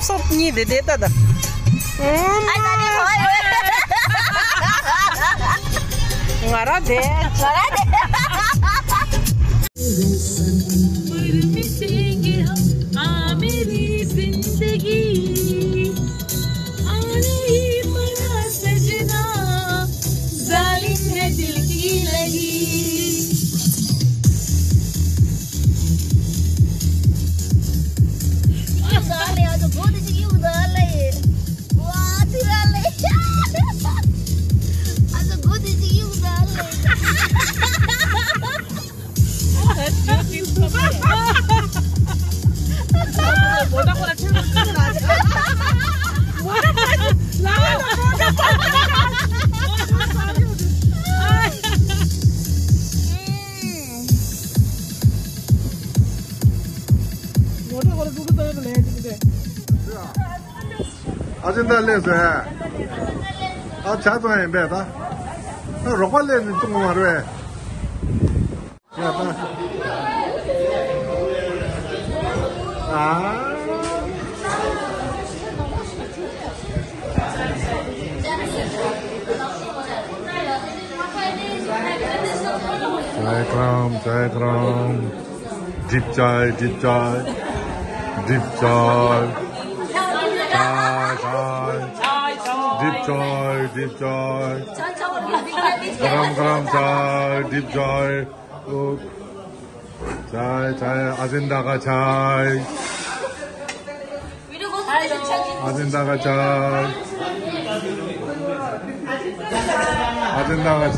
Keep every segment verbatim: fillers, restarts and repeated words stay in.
སོབ་གཉིས་དེ་དེ་ལྟ་ད། ཨ་ད་ནི་ཧོ་ཡོ། ང་ར་དེ། ང་ར་དེ། ཨ་ཅེ་ད་སླེབས་སོང་། ཨ་ཆ་ཚང་ཡིན་པས་ད། ད་རོགས་པ་སླེབས་ནས་བཙོང་བ་མ་རེད་པས། ཡ་ད། ཨ། ཇའི་ཀྲམ། ཇའི་ཀྲམ། སྒྲིབ་ཇའི། སྒྲིབ་ཇའི། སྒྲིབ་ཇའི། ཇའི་ཇའི། སྒྲིབ་ཇའི། སྒྲིབ་ཇའི། ཀྲམ་ཀྲམ་ཇའི། སྒྲིབ་ཇའི། ཨོ། ཇའི་ཇའི། ཨ་ཛིན་ད་ག་ཇའི། ཨ་ཛིན་ད་ག་ཇའི། ཨ་ཛིན་ད་ག་ཇའི། ཨ་ཛིན་ད་ག་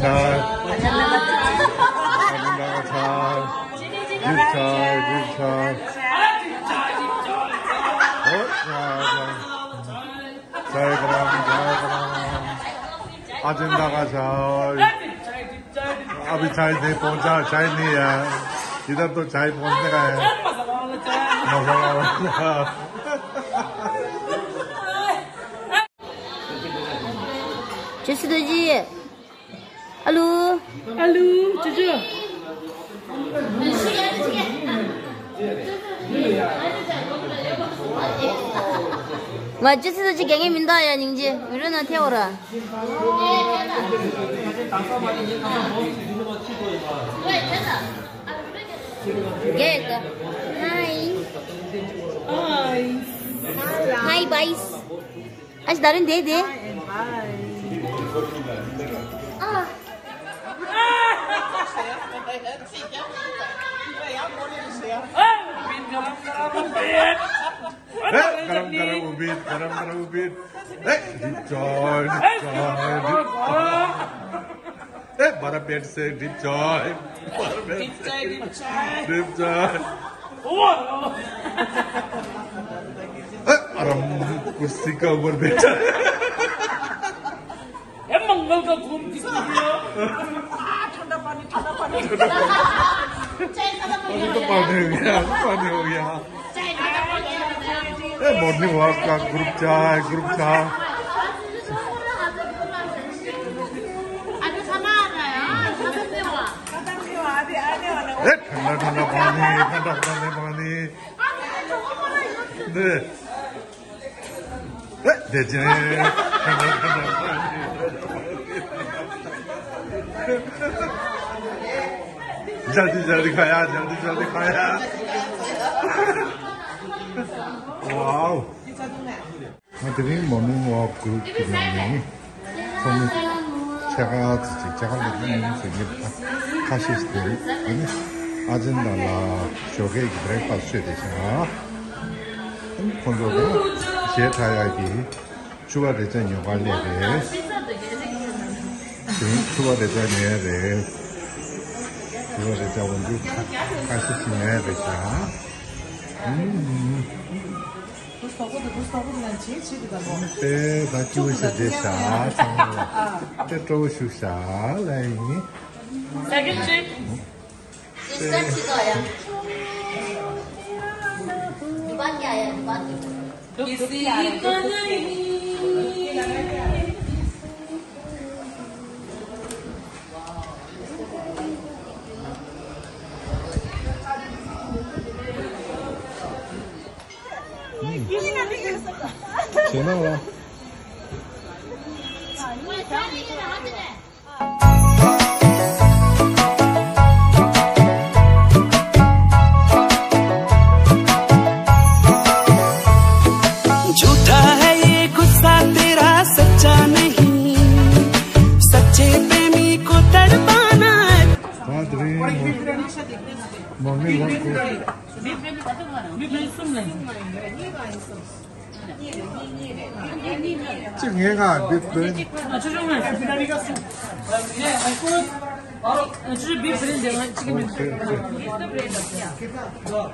ཇའི། སྒྲིབ་ཇའི། སྒྲིབ་ཇའི། ཨོ། ཇའི་ཇའི། ཇའི་ཀྲམ། ཇའི་ཀྲམ། ཨ་ཛིན་ད་ག་ཇའི། ཨ་བི་ཇའི་ནི་པོ་ཇའི་ཇའི་ནི་ཡ། ཡི་དམ་དུ་ཇའི་པོ་ནི་ག་ཡ། མ་ཧོ། ཇེ་སི་རྡོ་རྗེ། ཨ་ལུ། ཨ་ལུ། ཅོ་ཅོ། ང་ཅི་སི་ཅི་རྒྱ་ངའི་མིན་ད་ཡ། སྙིང་རྗེ། མི་རོ་ན་ཐེ་འོ་ར། རྒྱ་ཡ་ད། ཧའི། ཧའི། ཧའི་བྷའི། ཨ་ཞི་ད་རིང་དེ་དེ། ཨ། ཨེ། ཀརམ་ཀརམ་ཨུ་བིད། ཀརམ་ཀརམ་ཨུ་བིད། ཨེ། སྒྲིབ་ཇའི། སྒྲིབ་ཇའི། ཨེ། བར་བེད་སེ། སྒྲིབ་ཇའི། བར་བེད་སེ། སྒྲིབ་ཇའི། སྒྲིབ་ཇའི། ཨ་རམ་ཀུར་སི་ཀ་ཨུ་བར་བེད་སེ། ये मंगल का घूम किसने किया? ठंडा पानी, ठंडा पानी। ठंडा पानी हो गया, पानी हो गया। ए, मॉर्निंग वॉक का ग्रुप चाय, ग्रुप चाय। ए, ठंडा ठंडा पानी, ठंडा ठंडा पानी। दे। ए, दे जे। ठंडा ठंडा पानी। जल्दी जल्दी खाया, जल्दी जल्दी खाया। वाओ। ང་དེ་རིང་མོར་ནིང་ཝོག་གུ་རུབ་ཀྱི་ནང་ནས་ཚོགས་མི་ཕྱེད་ཀ་ཙམ་ཅིག་ཕྱེད་ཀ་ལས་ཉུང་ཉུང་ཟེར་གྱི་རེད། ཁ་ཤས་ཤིག་དེ་རིང་ཨ་ནི་ཨ་ཅེན་ད་ལ་ཞོགས་ཀས་ཀྱི་བྷི་རེག་ཕ་སི་མཆོད་བསྡད་ཤག་ཨ་ནི་ཁོང་ཚོ་ད་གཞས་འཁྲབ་ཡག་གི་ཕྱུ་པ་རེ་ཅག་ཉོ་གར་སླེབས་རེད། དེ་རིང་ཕྱུ་པ་རེ་ཅག་ཉོ་ཡག་རེད། ཕྱུ་པ་རེ་ཅག་འོ་འདུག་ཁ་ཤས་ཤིག་ཉོ་ཡག་རེད་ཤག་ཨ་ནི། དེ་ད་སྐྱིད་པོ་ཞིག་བསྡད་ཤག་ཚང་མ་ལ་དེ་སྤྲོ་བོ་ཞུ་ཤག་ལ་ཡིན། ཞེད་སྣང་ལ། झूठा है ये गुस्सा तेरा सच्चा नहीं, सच्चे प्रेमी को तड़पाना है। གཅིག་ངའི་ང་བིབ་བི་རི་ཉི། ཨ་ཆུ་ཆུང་ང་། ཨ་ཆུ་ཆུང་བིབ་བི་རི་ཉི་དེ་ང་གཅིག་གི་མིན། ཨོ་ཁེ་ཨོ་ཁེ།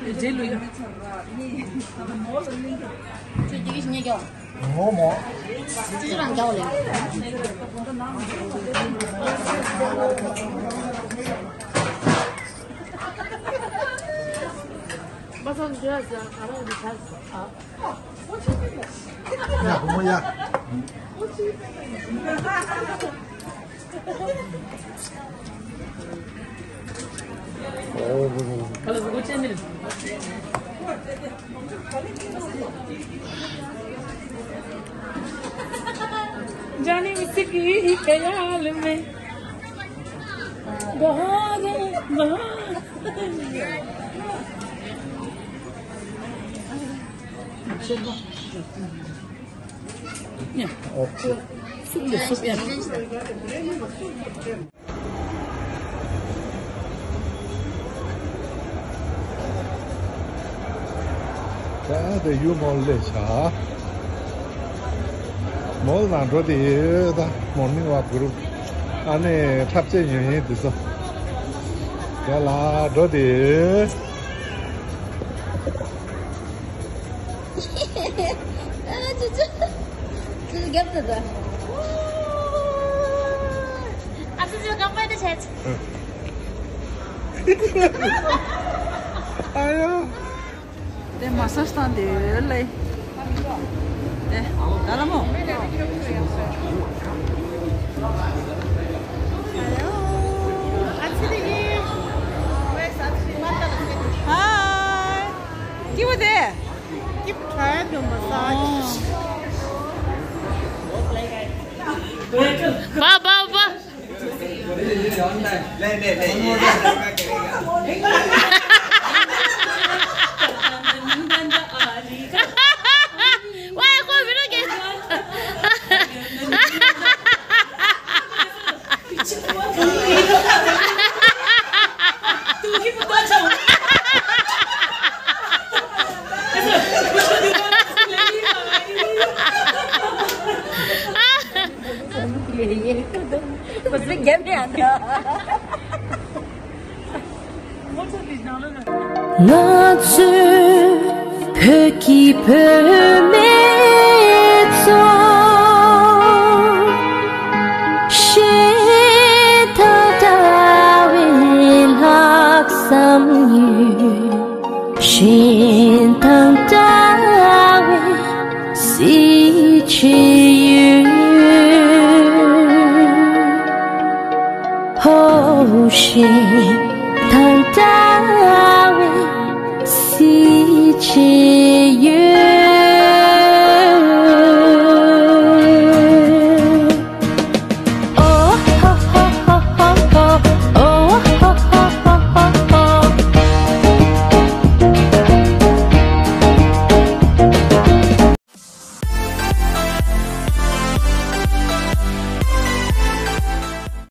རྗེས་ལུས། ཁྱོད་དེ་གིས་ཉེ་རྒྱོ། ངོ་མོ། ཅི་ཅི་རང་རྒྱོ་ལེ། ཡ་བུ་མོ་ཡ། जाने में से की ही ख्याल में बहार बहार। ད་དེ་ཡུ་མོ་ལས་བྱ། མོལ་ནང་འགྲོ་དེ་ད་མོར་ནིང་ཝག་གུ་རུབ། ཨ་ནི་འཁྲབ་ཆས་ཉོ་ཡིན་དེ་ཚོ། ཡ་ལ་འགྲོ་དེ། ཨ་ཅི་ཅི། ཅི་རྒྱབ་ཏུ་ད། ཨ་ཅི་ཅི་ག་པ་དེ་ཆད། ཨ་ཡོ། དེ་མ་ས་སྟངས་དེ་ལས། དེ་ད་ལ་མོ། Hi. Give it there. Keep trying to massage. Ba, ba, ba. ང་ཚོའི་བོད་ཀྱི་བུད་མེད་ཚོ། ཤིང་དང་འདྲ་བའི་ལྷག་བསམ་ཡོད། ཤིང་དང་འདྲ་བའི་གཟི་བརྗིད་ཡོད། ཧོ། ཤིང་དང་འདྲ་བའི་གཟི་བརྗིད།